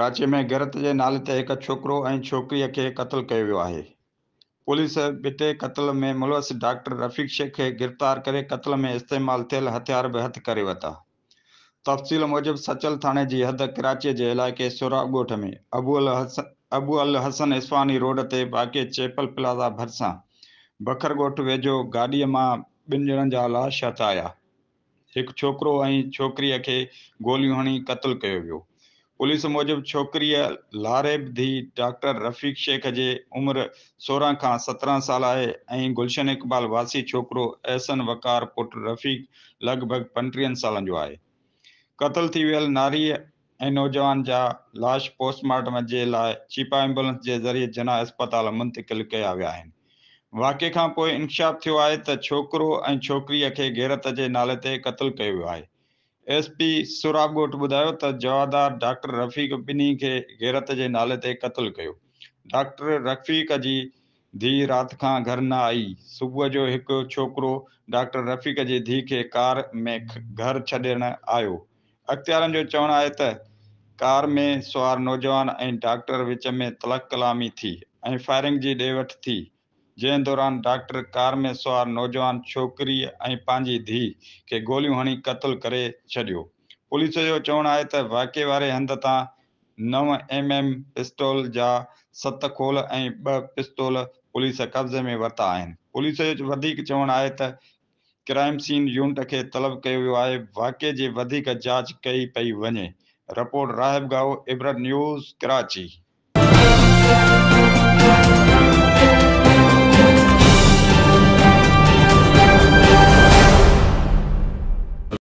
ڪراچي ۾ غيرت جي نالي تي هڪ ڇوڪرو ۽ ڇوڪريء کي قتل ڪيو ويو آهي. پوليس ٻٽي قتل ۾ ملوث ڊاڪٽر رفيق شيخ کي گرفتار ڪري قتل ۾ استعمال ٿيل هٿيار به هٿ ڪري ورتا. تفصيل موجب سچل ٿاڻي جي حد ڪراچي جي علائقي سهراب ڳوٺ ۾ ابو الحسن اصفهاني روڊ تي واقع چيپل پلازا ڀرسان بکر ڳوٺ ويجهو گاڏيء مان ٻن ڄڻن جا لاش هٿ آيا. هڪ ڇوڪرو ۽ ڇوڪريء کي گوليون هڻي قتل ڪيو ويو. پوليس موجب ڇوڪريء لاريب ڌيء ڊاڪٽر رفيق شيخ جي عمر 16 کان 17 سال آهي ۽ گلشن اقبال واسي ڇوڪرو احسن وقار پٽ رفيق لڳ ڀڳ 35 سالن جو آهي. قتل ٿي ويل ناريء ۽ نوجوان جا لاش پوسٽ مارٽم جي لاء چيپا ايمبولنس جي ذريعي جناح اسپتال منتقل ڪيا ويا آهن. واقعي کان پوء انڪشاف ٿيو آهي ته ڇوڪرو ۽ ڇوڪريء کي غيرت جي نالي تي قتل ڪيو ويو آهي. ايس پي سهراب ڳوٺ ٻڌايو ته جوابدار ڊاڪٽر رفيق ٻنهي کي غيرت جي نالي تي قتل ڪيو. ڊاڪٽر رفيق جي ڌيء رات کان گهر نه آئي. صبح جو هڪ ڇوڪرو ڊاڪٽر رفيق جي ڌيء کي ڪار ۾ گهر ڇڏڻ آيو. اختيارين جو چوڻ آهي ته ڪار ۾ سوار نوجوان ۽ ڊاڪٽر وچ ۾ تلخ ڪلامي ٿي ۽ فائرنگ جي ڏي وٺ ٿي، جنهن دوران ڊاڪٽر ڪار ۾ سوار نوجوان ڇوڪريء ۽ پنهنجي ڌيء کي گوليون هڻي قتل ڪري ڇڏيو. پوليس جو چوڻ آهي ته واقعي واري هنڌ تان نو ايم ايم پسٽول جا ست خول ۽ ٻه پستول پوليس قبضي ۾ ورتا آهن. پوليس جو وڌيڪ چوڻ آهي ته ڪرائم سين يونٽ کي طلب ڪيو ويو آهي، واقعي جي وڌيڪ جاچ ڪئي پئي وڃي، رپورٽ راهب ڳاهو، عبرت نيوز، ڪراچي.